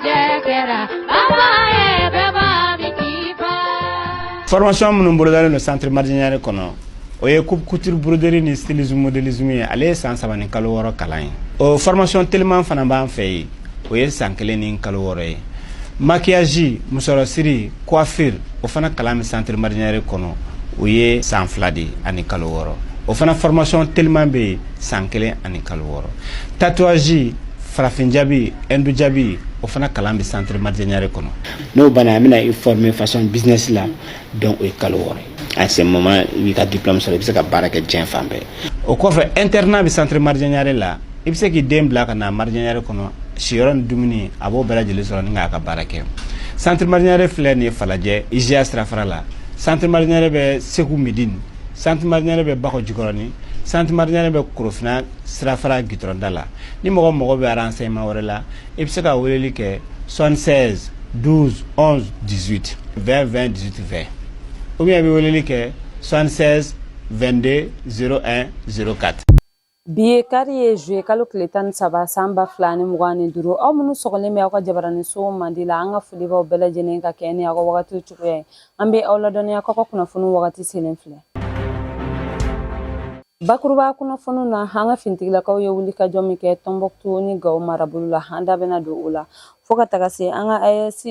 jɛ kɛra baba ye bɛɛ b'a min k'i fa. Formation minnu bolodalen don Centre Mardian Niare kɔnɔ, o ye coupe couture, broderie ni stylisme, modélisme ye. Ale ye san 3 ni kalo 6 kalan ye. O formation teliman fana b'an fɛ yen, o ye san 1 ni kalo 6 ye. Maquillage, musɔrɔsiri, coiffure, o fana kalan bɛ Centre Mardian Niare kɔnɔ, o ye san 2 de ani kalo 6. O fana formation teliman bɛ yen, san 1 ani kalo 6. Tatouage, farafin jabi, hindu jabi, o fana kalan bɛ Centre Mardian Niare kɔnɔ. N'o banna, an bɛna i former façon business la. Donc o ye kalo 6 ye. À ce moment, i b'i ka diplôme sɔrɔ, i bɛ se ka baara kɛ diɲɛ fan bɛɛ. O kɔfɛ, internat bɛ Centre Mardian Niare la. I bɛ se k'i den bila ka na Mardian Niare kɔnɔ, siyɔrɔ ni dumuni, a b'o bɛɛ lajɛlen sɔrɔ ni k'a ka baara kɛ. Centre Mardian Niare filɛ nin ye Falajɛ, IGA sirafara la. Centre Mardian Niare bɛ Segu Midine. Centre Mardian Niare bɛ Bakɔ Jikɔrɔni. Centre Mardian Niare bɛ Korofina sirafara gitɔrɔnda la. Ni mɔgɔ mago bɛ renseignement wɛrɛ la, i bɛ se ka weleli kɛ 76 12 11 18 20 20 18 20, ou bien i bɛ weleli kɛ 76 22 01 04. Bi ye kari ye, juillet kalo tile 13, san 2025. Aw minnu sɔgɔlen bɛ aw ka jabaraninso mandi la, an ka foli b'aw bɛɛ lajɛlen ka kɛ ni aw ka wagatiw cogoya ye. An bɛ aw ladɔnniya k'aw ka kunnafoni wagati selen filɛ. Bakuruba kunnafoniw na, an ka finitigilakaw ye wulikajɔ min kɛ Tɔnbɔkutu ni Gawo marabolo la, an da bɛna don o la, fo ka taga se an ka AES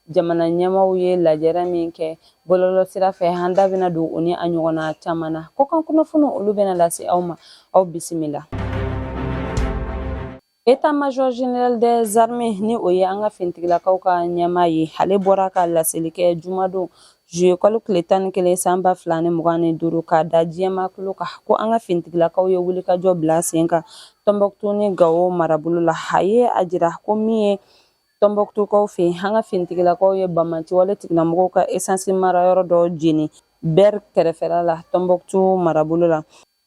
jamana ɲɛmaaw ye lajɛrɛ min kɛ bɔlɔlɔ sira fɛ, an da bɛna don o ni a ɲɔgɔnna caman na. Kɔkan kunnafoniw, olu bɛna lase aw ma. Aw bisimila. État-major général des armées, ni o ye an ka finitigilakaw ka ɲɛmaa ye, ale bɔra ka laseli kɛ jumadon, juillet kalo tile 11, san 2025, k'a da diɲɛmaa tulo kan ko an ka finitigilakaw ye wulikajɔ bila sen kan Tɔnbɔkutu ni Gawo marabolo la. A ye a jira ko min ye Tɔnbɔkutukaw fɛ yen, an ka finitigilakaw ye banbaanciwale tigilamɔgɔw ka esansi marayɔrɔ dɔ jeni Bɛri kɛrɛfɛla la, Tɔnbɔkutu marabolo la.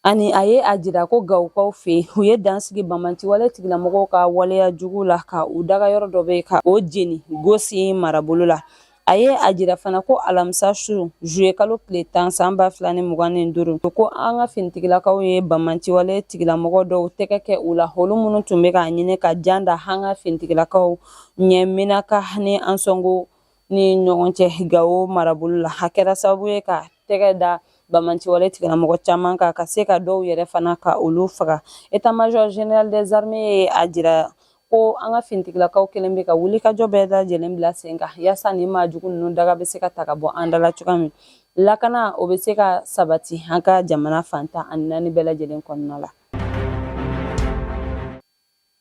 Ani a ye a jira ko Gawokaw fɛ yen, u ye dan sigi banbaanciwale tigilamɔgɔw ka waleya jugu la, ka u dagayɔrɔ dɔ bɛ yen, ka o jeni Gosi marabolo la. A ye a jira fana ko alamisa su, juillet kalo tile 10, san 2025, ko an ka finitigilakaw ye banbaanciwale tigilamɔgɔ dɔw tɛgɛ kɛ u la, olu minnu tun bɛ k'a ɲini ka jan da an ka finitigilakaw ɲɛ Menaka ni Ansɔngo ni ɲɔgɔn cɛ, Gawo marabolo la. A kɛra sababu ye ka tɛgɛ da banbaanciwale tigilamɔgɔ caman kan, ka se ka dɔw yɛrɛ fana ka olu faga. État-major général des armées ye a jira ko an ka finitigilakaw kelen bɛ ka wulikajɔ bɛɛ lajɛlen bila sen kan, yaasa ni maa jugu ninnu daga bɛ se ka ta ka bɔ an da la cogoya min, lakana o bɛ se ka sabati an ka jamana fan 14 bɛɛ lajɛlen kɔnɔna la.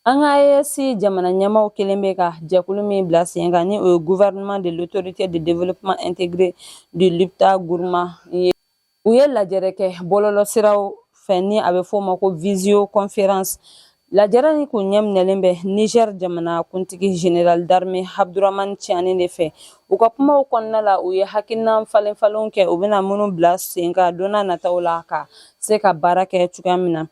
An ka AES jamana ɲɛmaaw kelen bɛ ka jɛkulu min bila sen kan, ni o ye Gouvernement de l'Autorité de développement intégré du Lipta Gourma ye, u ye lajɛrɛ kɛ bɔlɔlɔ siraw fɛ, ni a bɛ fɔ o ma ko visioconférence. Lajɛrɛ ni kun ɲɛminɛlen bɛ Niger jamana kuntigi, général d'armée Abdourahamane Tiani de fɛ. U ka kumaw kɔnɔna la, u ye hakilina falen falenw kɛ, u bɛna minnu bila sen kan don n'a nataw la, ka se ka baara kɛ cogoya min na.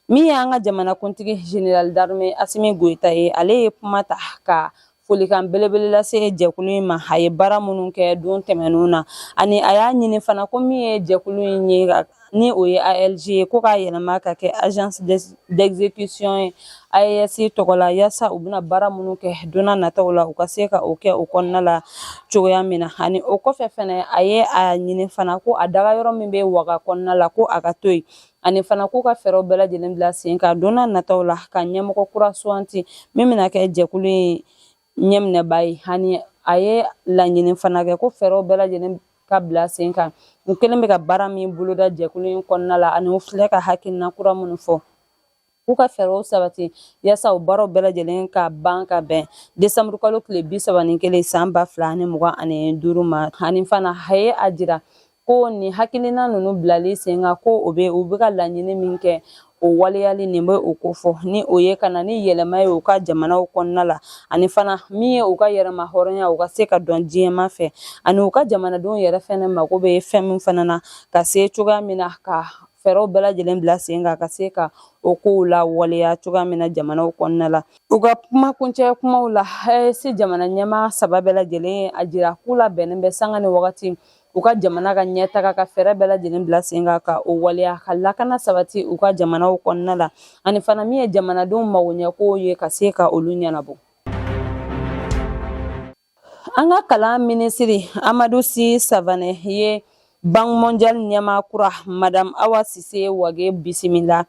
Min ye an ka jamanakuntigi, général d'armée Assimi Goïta ye, ale ye kuma ta ka folikan belebele lase jɛkulu in ma, a ye baara minnu kɛ don tɛmɛnenw na. Ani a y'a ɲini fana ko min ye jɛkulu in ye, ni o ye ALG ye, ko k'a yɛlɛma ka kɛ agence d'exécution ye AES tɔgɔ la, yaasa u bɛna baara minnu kɛ don n'a nataw la, u ka se ka o kɛ o kɔnɔna la cogoya min na. Ani o kɔfɛ fɛnɛ, a ye a ɲini fana ko a daga yɔrɔ min bɛ Waga kɔnɔna la, ko a ka to yen. Ani fana k'u ka fɛɛrɛw bɛɛ lajɛlen bila sen kan don n'a nataw la, ka ɲɛmɔgɔ kura suganti min bɛna kɛ jɛkulu in ɲɛminɛba ye. Ani a ye laɲini fana kɛ ko fɛɛrɛw bɛɛ lajɛlen ka bila sen kan, u kɛlen bɛ ka baara min boloda jɛkulu in kɔnɔna la, ani u filɛ ka hakilina kura minnu fɔ, k'u ka fɛɛrɛw sabati yaasa o baaraw bɛɛ lajɛlen ka ban ka bɛn desanburu kalo tile 31, san 2025 ma. Ani fana a ye a jira ko nin hakilina ninnu bilali sen kan, ko o bɛ u bɛ ka laɲini min kɛ, o waleyali nin bɛ o kofɔ, ni o ye ka na ni yɛlɛma ye u ka jamanaw kɔnɔna la. Ani fana min ye u ka yɛrɛma hɔrɔnya, u ka se ka dɔn diɲɛma fɛ, ani u ka jamanadenw yɛrɛ fɛnɛ mago bɛ fɛn min fana na, ka se cogoya min na ka fɛɛrɛw bɛɛ lajɛlen bila sen kan, ka se ka o kow la waleya cogoya min na jamanaw kɔnɔna la. U ka kuma kuncɛ kumaw la, AES jamana ɲɛmaa saba bɛɛ lajɛlen a jira k'u labɛnnen bɛ sanga ni wagati u ka jamana ka ɲɛtaga, ka fɛɛrɛ bɛɛ lajɛlen bila sen kan ka o waleya, ka lakana sabati u ka jamanaw kɔnɔna la, ani fana min ye jamanadenw magoɲɛkow ye, ka se ka olu ɲɛnabɔ. An ka kalan minisiri Amadu Si Savanɛ ye Banque mondiale ɲɛmaa kura Madame Awa Sise Wage bisimila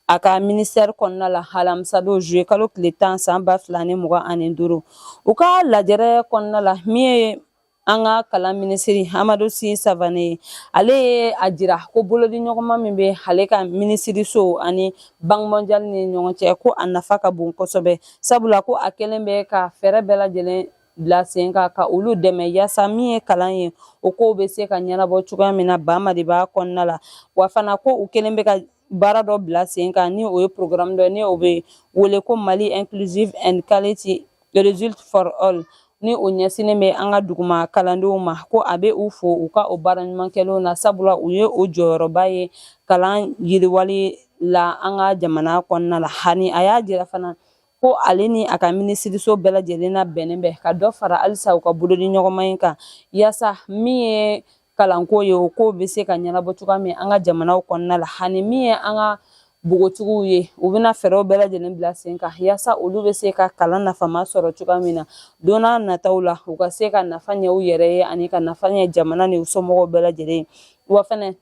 a ka ministère kɔnɔna la alamisadon juillet kalo tile 10 san 2025. U ka lajɛrɛ kɔnɔna la, min ye an ka kalan minisiri Amadu Si Savanɛ ye, ale ye a jira ko bolodiɲɔgɔnma min bɛ ale ka minisiriso ani Banque mondiale ni ɲɔgɔn cɛ, ko a nafa ka bon kosɛbɛ, sabula ko a kɛlen bɛ ka fɛɛrɛ bɛɛ lajɛlen bila sen kan ka olu dɛmɛ yaasa min ye kalan ye, o kow bɛ se ka ɲɛnabɔ cogoya min na ba Maliba kɔnɔna la. Wa fana ko u kɛlen bɛ ka baara dɔ bila sen kan, ni o ye programme dɔ ni o bɛ wele ko Mali Inclusive and Quality Result for All, ni o ɲɛsinnen bɛ an ka duguma kalandenw ma. Ko a bɛ u fo u ka o baara ɲuman kɛlenw na, sabula u ye o jɔyɔrɔba ye kalan yiriwali la an ka jamana kɔnɔna la. Ani a y'a jira fana ko ale ni a ka minisiriso bɛɛ lajɛlen na bɛnnen bɛ ka dɔ fara halisa u ka bolodiɲɔgɔnma in kan, yaasa min ye kalanko ye, o kow bɛ se ka ɲɛnabɔ cogoya min an ka jamanaw kɔnɔna la. Ani min ye an ka npogotigiw ye, u bɛna fɛɛrɛw bɛɛ lajɛlen bila sen kan yaasa olu bɛ se ka kalan nafama sɔrɔ cogoya min na don n'a nataw la, u ka se ka nafa ɲɛ u yɛrɛ ye ani ka nafa ɲɛ jamana ni u somɔgɔw bɛɛ lajɛlen ye. Wa fɛnɛ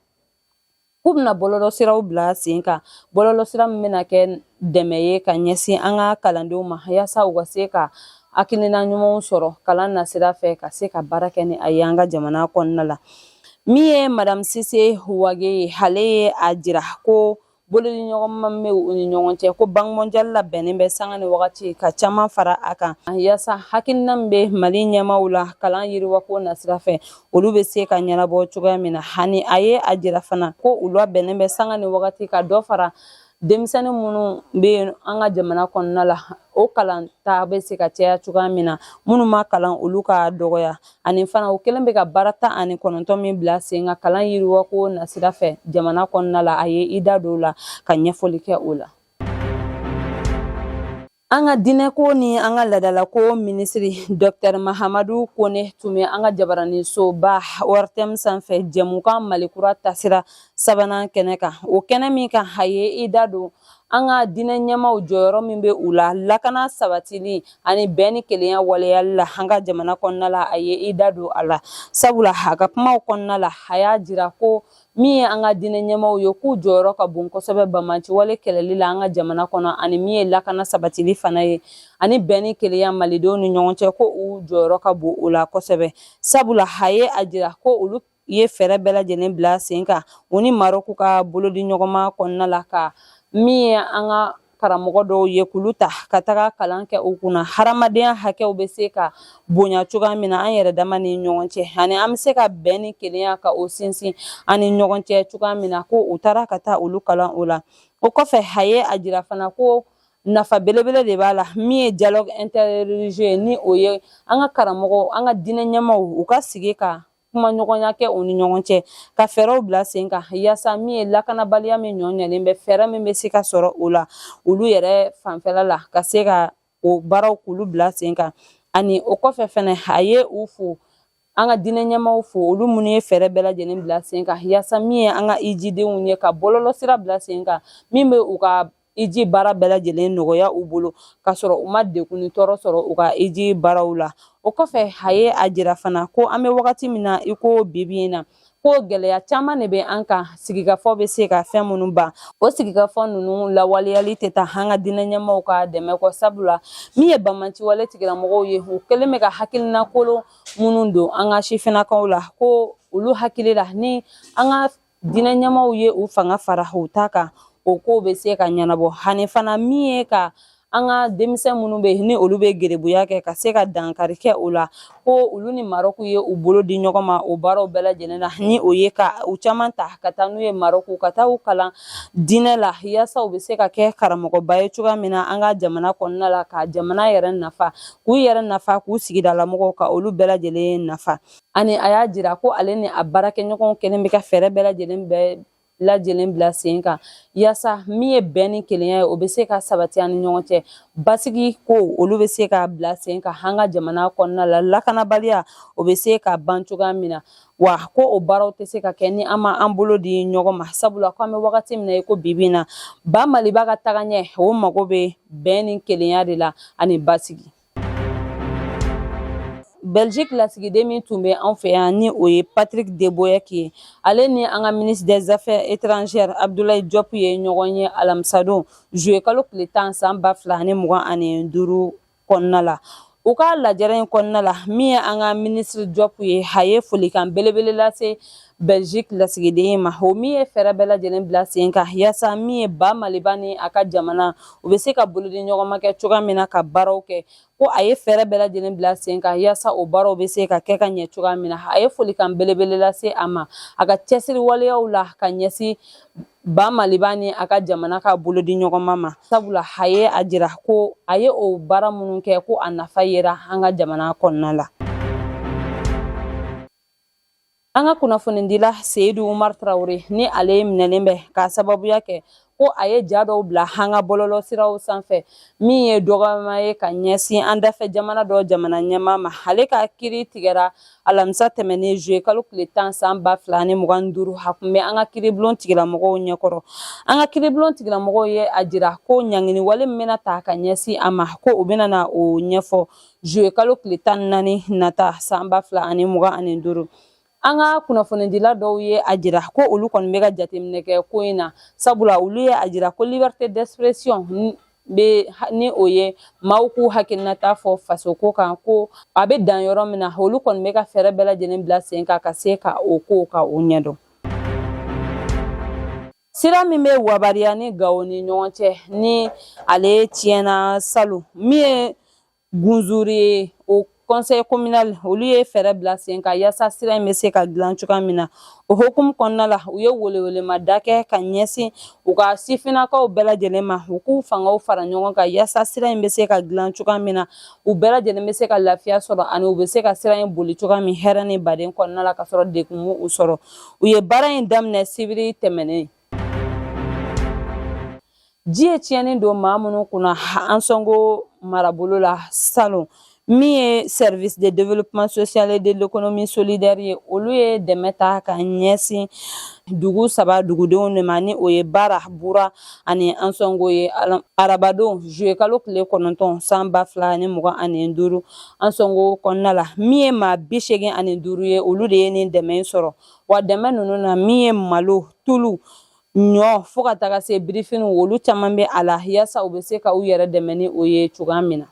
k'u bɛna bɔlɔlɔsiraw bila sen kan, bɔlɔlɔsira min bɛna kɛ dɛmɛ ye ka ɲɛsin an ka kalandenw ma, yaasa u ka se ka hakilina ɲumanw sɔrɔ kalan nasira fɛ, ka se ka baara kɛ ni a ye an ka jamana kɔnɔna la. Min ye Madame Sise Wage ye, ale ye a jira ko bolodiɲɔgɔnma min bɛ u ni ɲɔgɔn cɛ, ko Banque mondiale labɛnnen bɛ sanga ni wagati ka caman fara a kan, yaasa hakilina min bɛ Mali ɲɛmaaw la kalan yiriwako nasira fɛ, olu bɛ se ka ɲɛnabɔ cogoya min na. Ani a ye a jira fana ko u labɛnnen bɛ sanga ni wagati ka dɔ fara denmisɛnnin minnu bɛ an ka jamana kɔnɔna la, o kalanta bɛ se ka caya cogoya min na, minnu ma kalan olu ka dɔgɔya. Ani fana u kɛlen bɛ ka baara 19 min bila sen kan kalan yiriwako nasira fɛ jamana kɔnɔna la, a ye i da don o la ka ɲɛfɔli kɛ o la. An ka diinɛko ni an ka laadalako minisiri Dr Mahamadu Kone tun bɛ an ka jabaraninsoba ORTM sanfɛ jɛmukan Malikura tasira sabanan kɛnɛ kan. O kɛnɛ min kan, a ye i da don an ka diinɛ ɲɛmaaw jɔyɔrɔ min bɛ u la lakana sabatili ani bɛn ni kelenya waleyali la an ka jamana kɔnɔna la. A ye i da don a la, sabula a ka kumaw kɔnɔna la, a y'a jira ko min ye an ka diinɛ ɲɛmaaw ye, k'u jɔyɔrɔ ka bon kosɛbɛ banbaanciwale kɛlɛli la an ka jamana kɔnɔ, ani min ye lakana sabatili fana ye ani bɛn ni kelenya malidenw ni ɲɔgɔn cɛ, ko u jɔyɔrɔ ka bon o la kosɛbɛ, sabula a ye a jira ko olu ye fɛɛrɛ bɛɛ lajɛlen bila sen kan u ni Marɔku ka bolodiɲɔgɔnma kɔnɔna la, ka min ye an ka karamɔgɔ dɔw ye k'olu ta ka taga kalan kɛ u kunna hadamadenya hakɛw bɛ se ka bonya cogoya min na an yɛrɛ dama ni ɲɔgɔn cɛ, ani an bɛ se ka bɛn ni kelenya ka o sinsin an ni ɲɔgɔn cɛ cogoya min na, ko u taara ka taa olu kalan o la. O kɔfɛ, a ye a jira fana ko nafa belebele de b'a la, min ye dialogue interreligieux, ni o ye an ka karamɔgɔw, an ka diinɛ ɲɛmaaw, u ka sigi ka kumaɲɔgɔnya kɛ u ni ɲɔgɔn cɛ, ka fɛɛrɛw bila sen kan yaasa min ye lakanabaliya min ɲɔ ɲɛlen bɛ, fɛɛrɛ min bɛ se ka sɔrɔ o la olu yɛrɛ fanfɛla la, ka se ka o baaraw k'olu bila sen kan. Ani o kɔfɛ fɛnɛ, a ye u fo, an ka diinɛ ɲɛmaaw fo, olu minnu ye fɛɛrɛ bɛɛ lajɛlen bila sen kan yaasa min ye an ka ijidenw ye, ka bɔlɔlɔsira bila sen kan min bɛ u ka iji baara bɛɛ lajɛlen nɔgɔya u bolo, k'a sɔrɔ u ma degun ni tɔɔrɔ sɔrɔ u ka iji baaraw la. O kɔfɛ, a ye a jira fana ko an bɛ wagati min na i ko bi bi in na, ko gɛlɛya caman de bɛ an kan sigikafɔ bɛ se ka fɛn minnu ban. O sigikafɔ ninnu lawaleyali tɛ taa an ka diinɛ ɲɛmaaw ka dɛmɛ kɔ, sabula min ye banbaanciwale tigilamɔgɔw ye, u kɛlen bɛ ka hakilina kolon minnu don an ka sifinnakaw la, ko olu hakili la ni an ka diinɛ ɲɛmaaw ye u fanga fara u ta kan, o kow bɛ se ka ɲɛnabɔ. Ani fana min ye ka an ka denmisɛn minnu bɛ ni olu bɛ gerebuya kɛ, ka se ka dankari kɛ o la, ko olu ni Marɔku ye u bolo di ɲɔgɔn ma o baaraw bɛɛ lajɛlen na, ni o ye ka u caman ta ka taa n'u ye Marɔku, ka taa u kalan diinɛ la, yaasa u bɛ se ka kɛ karamɔgɔba ye cogoya min na an ka jamana kɔnɔna la, ka jamana yɛrɛ nafa, k'u yɛrɛ nafa, k'u sigidalamɔgɔw ka olu bɛɛ lajɛlen nafa. Ani a y'a jira ko ale ni a baarakɛɲɔgɔnw kɛlen bɛ ka fɛɛrɛ bɛɛ lajɛlen bila sen kan yaasa min ye bɛn ni kelenya ye, o bɛ se ka sabati an ni ɲɔgɔn cɛ, basigi ko olu bɛ se ka bila sen kan an ka jamana kɔnɔna la, lakanabaliya o bɛ se ka ban cogoya min na. Wa ko o baaraw tɛ se ka kɛ ni an ma an bolo di ɲɔgɔn ma, sabula ko an bɛ wagati min na i ko bi bi in na, ba Maliba ka tagaɲɛ, o mago bɛ bɛn ni kelenya de la ani basigi. Belgique lasigiden min tun bɛ anw fɛ yan, ni o ye Patrick de Boeck ye, ale ni an ka ministre des Affaires étrangères Abdoulaye Diop ye ɲɔgɔn ye alamisadon juillet kalo tile 10 san 2025 kɔnɔna la. U ka lajɛrɛ in kɔnɔna la, min ye an ka ministre Diop ye, a ye folikan belebele lase Belgique lasigiden ma, o min ye fɛɛrɛ bɛɛ lajɛlen bila sen kan yaasa min ye ba Maliba ni a ka jamana, u bɛ se ka bolodi ɲɔgɔnma kɛ cogoya min na ka baaraw kɛ. Ko a ye fɛɛrɛ bɛɛ lajɛlen bila sen kan yaasa o baaraw bɛ se ka kɛ ka ɲɛ cogoya min na. A ye folikan belebele lase a ma a ka cɛsiri waleyaw la ka ɲɛsin ba Maliba ni a ka jamana ka bolodi ɲɔgɔnma ma, sabula a ye a jira ko a ye o baara minnu kɛ, ko a nafa yera an ka jamana kɔnɔna la. An ka kunnafonidila Seyidu Umar Tarawele, ni ale minɛlen bɛ k'a sababuya kɛ ko a ye ja dɔw bila an ka bɔlɔlɔ siraw sanfɛ min ye dɔgɔyama ye ka ɲɛsin an dafɛ jamana dɔ jamana ɲɛmaa ma, ale ka kiri tigɛra alamisa tɛmɛnen juillet kalo tile 10 san 2025. A tun bɛ an ka kiribulon tigilamɔgɔw ɲɛkɔrɔ. An ka kiribulon tigilamɔgɔw ye a jira ko ɲangini wale min bɛna ta ka ɲɛsin a ma, ko u bɛna na o ɲɛfɔ juillet kalo tile 14 nata san 2025. An ka kunnafonidila dɔw ye a jira ko olu kɔni bɛ ka jateminɛ kɛ ko in na, sabula olu ye a jira ko liberté d'expression bɛ, ni o ye maaw k'u hakilinata fɔ fasoko kan, ko a bɛ dan yɔrɔ min na. Olu kɔni bɛ ka fɛɛrɛ bɛɛ lajɛlen bila sen kan ka se ka o ko ka o ɲɛdɔn. Sira min bɛ Wabariya ni Gawo ni ɲɔgɔn cɛ, ni ale tiɲɛna salon, min ye Gunzuri ye, o conseil communal, olu ye fɛɛrɛ bila sen kan yaasa sira in bɛ se ka dilan cogoya min na. O hukumu kɔnɔna la, u ye welewelemada kɛ ka ɲɛsin u ka sifinnakaw bɛɛ lajɛlen ma, u k'u fangaw fara ɲɔgɔn kan yaasa sira in bɛ se ka dilan cogoya min na, u bɛɛ lajɛlen bɛ se ka lafiya sɔrɔ ani u bɛ se ka sira in boli cogoya min hɛrɛ ni baden kɔnɔna la, ka sɔrɔ degun m'u sɔrɔ. U ye baara in daminɛ sibiri tɛmɛnen. Ji ye tiɲɛni don maa minnu kunna Ansɔngo marabolo la salon, min ye Service de développement social et de l'économie solidaire ye, olu ye dɛmɛ ta ka ɲɛsin dugu saba dugudenw de ma, ni o ye Bara, Bura ani Ansɔngo ye, arabadon juillet kalo tile 9 san 2025 Ansɔngo kɔnɔna la. Min ye maa 85 ye, olu de ye nin dɛmɛ sɔrɔ. Wa dɛmɛ ninnu na, min ye malo, tulu, ɲɔ, fo ka taga se birifiniw, olu caman bɛ a la yaasa u bɛ se ka u yɛrɛ dɛmɛ ni o ye cogoya min na.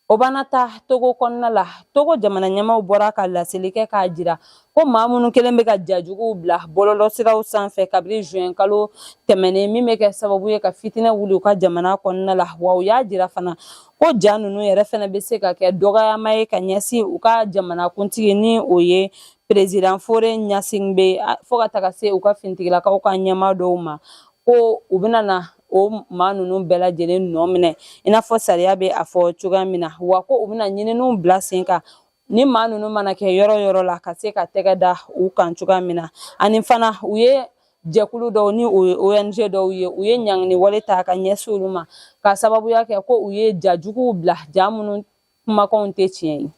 O b'an ta Togo kɔnɔna la. Togo jamana ɲɛmaaw bɔra ka laseli kɛ k'a jira ko maa minnu kɛlen bɛ ka jajuguw bila bɔlɔlɔ siraw sanfɛ kabini juin kalo tɛmɛnen, min bɛ kɛ sababu ye ka fitinɛ wuli u ka jamana kɔnɔna la. Wa u y'a jira fana ko ja ninnu yɛrɛ fana bɛ se ka kɛ dɔgɔyama ye ka ɲɛsin u ka jamanakuntigi, ni o ye président Faure Gnassingbé, fo ka taga se u ka finitigilakaw ka ɲɛmaa dɔw ma, ko u bɛna na o maa ninnu bɛɛ lajɛlen nɔ minɛ i n'a fɔ sariya bɛ a fɔ cogoya min na. Wa ko u bɛna ɲininiw bila sen kan ni maa ninnu mana kɛ yɔrɔ yɔrɔ la, ka se ka tɛgɛ da u kan cogoya min na. Ani fana u ye jɛkulu dɔw, ni o ye ONG dɔw ye, u ye ɲangini wale ta ka ɲɛsin olu ma ka sababuya kɛ ko u ye jajuguw bila, ja minnu kumakanw tɛ tiɲɛ ye.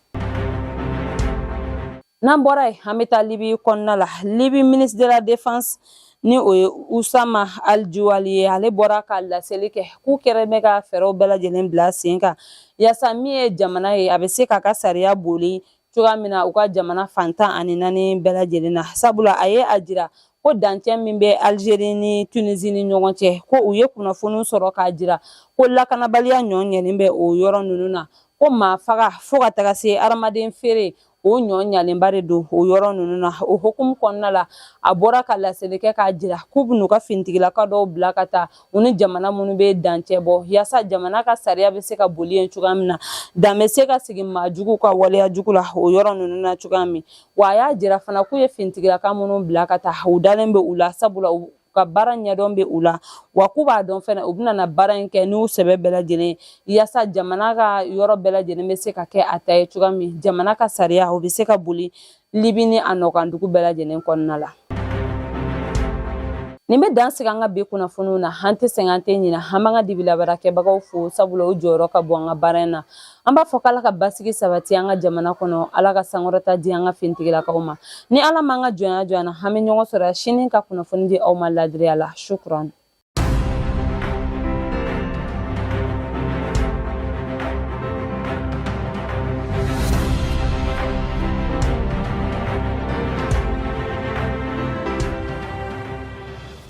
N'an bɔra yen, an bɛ taa Libi kɔnɔna la. Libi ministre de la Défense, ni o ye Usama Aljuwali ye, ale bɔra ka laseli kɛ k'u kɛlen bɛ ka fɛɛrɛw bɛɛ lajɛlen bila sen kan yaasa min ye jamana ye, a bɛ se k'a ka sariya boli cogoya min na u ka jamana fan 14 bɛɛ lajɛlen na. Sabula a ye a jira ko dancɛ min bɛ Algérie ni Tunisie ni ɲɔgɔn cɛ, ko u ye kunnafoniw sɔrɔ k'a jira ko lakanabaliya ɲɔ ɲɛlen bɛ o yɔrɔ ninnu na, ko maa faga fo ka taga se hadamaden feere, o ɲɔ ɲalenba de don o yɔrɔ ninnu na. O hukumu kɔnɔna la, a bɔra ka laseli kɛ k'a jira k'u bɛn'u ka finitigilaka dɔw bila ka taa u ni jamana minnu bɛ dancɛ bɔ, yaasa jamana ka sariya bɛ se ka boli yen cogoya min na, dan bɛ se ka sigi maa juguw ka waleya jugu la o yɔrɔ ninnu na cogoya min. Wa a y'a jira fana k'u ye finitigilaka minnu bila ka taa, u dalen bɛ u la, sabula u ka baara ɲɛdɔn bɛ u la, wa k'u b'a dɔn fɛnɛ u bɛna na baara in kɛ n'u sɛbɛ bɛɛ lajɛlen, yaasa jamana ka yɔrɔ bɛɛ lajɛlen bɛ se ka kɛ a ta ye cogoya min, jamana ka sariya o bɛ se ka boli Libi ni a nɔkandugu bɛɛ lajɛlen kɔnɔna la. Nin bɛ dan sigi an ka bi kunnafoniw na. An tɛ sɛgɛn, an tɛ ɲinɛ, an b'an ka dibilabaarakɛbagaw fo, sabula u jɔyɔrɔ ka bon an ka baara in na. An b'a fɔ k'Ala ka basigi sabati an ka jamana kɔnɔ, Ala ka sankɔrɔta di an ka finitigilakaw ma. Ni Ala m'an ka jɔnya jɔ an na, an bɛ ɲɔgɔn sɔrɔ sini ka kunnafoni di aw ma ladiriya la. Shukran.